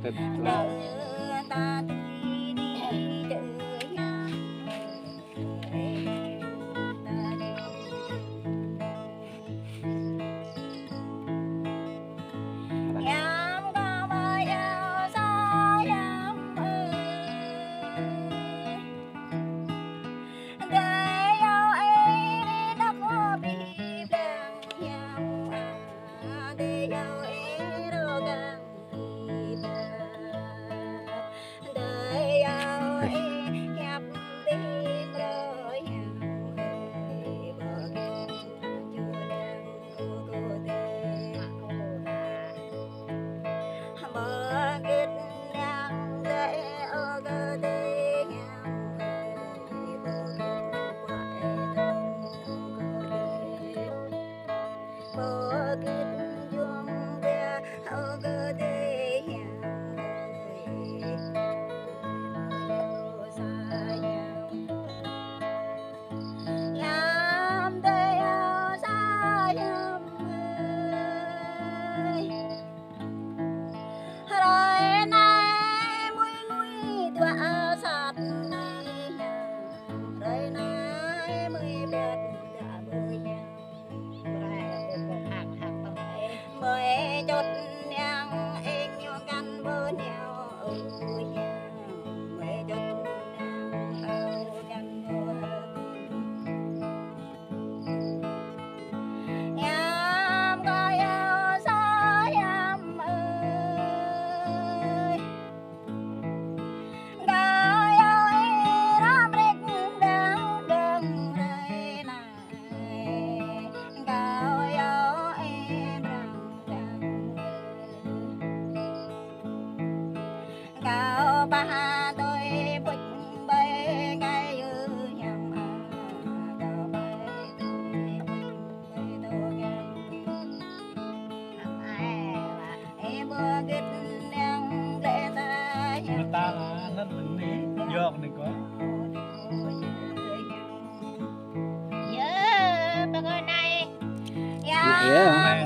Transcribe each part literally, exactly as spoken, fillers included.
Tết. Mơta anăn anai, yơh anai kơ. Yơh, pơkơnai. Yơh.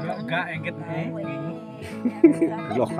Gak, gak, engket, eh. Loh.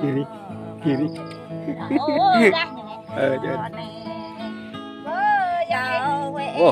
Kiri, kiri. Ơ, chết. Ơ.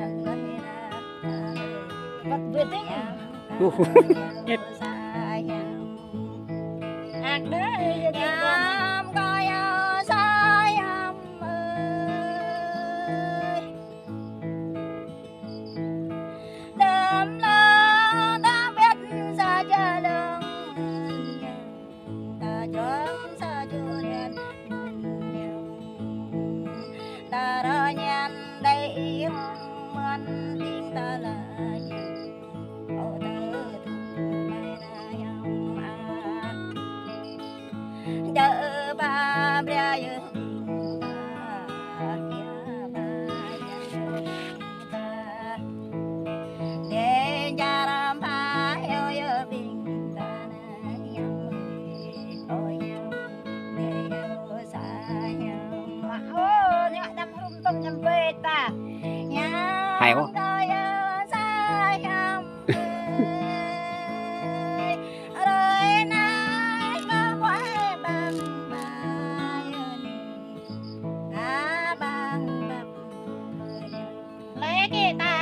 Ơ, ñĕt. Đơm lơ ta ƀiă sa čơlơ̆ng, ta čơlơ̆ng sa čơlơ̆ng, ta rơñan đơi mơ̆n ƀing ta laĭ. Ơ, tơ tŭ mai na yăm a. Djơ̆ ba bria yơh ƀing ta, djơ̆ ba yơh ƀing ta. Dêh čar ba yơh yơh ƀing ta na yăm ơi, ơ yăm, dêh yơh sa yăm. Ơ, ñu đăm hrum tôm yăm bê ta. Hay quá. Yăm ta yơh sa yăm. Lĕ kơ ta.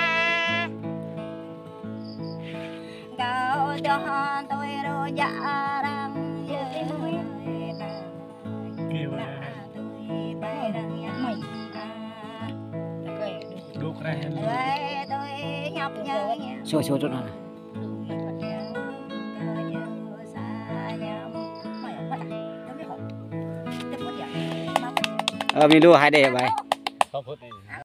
Sô, sô, sô, nă. Ơ, ƀing đu hai đe bai.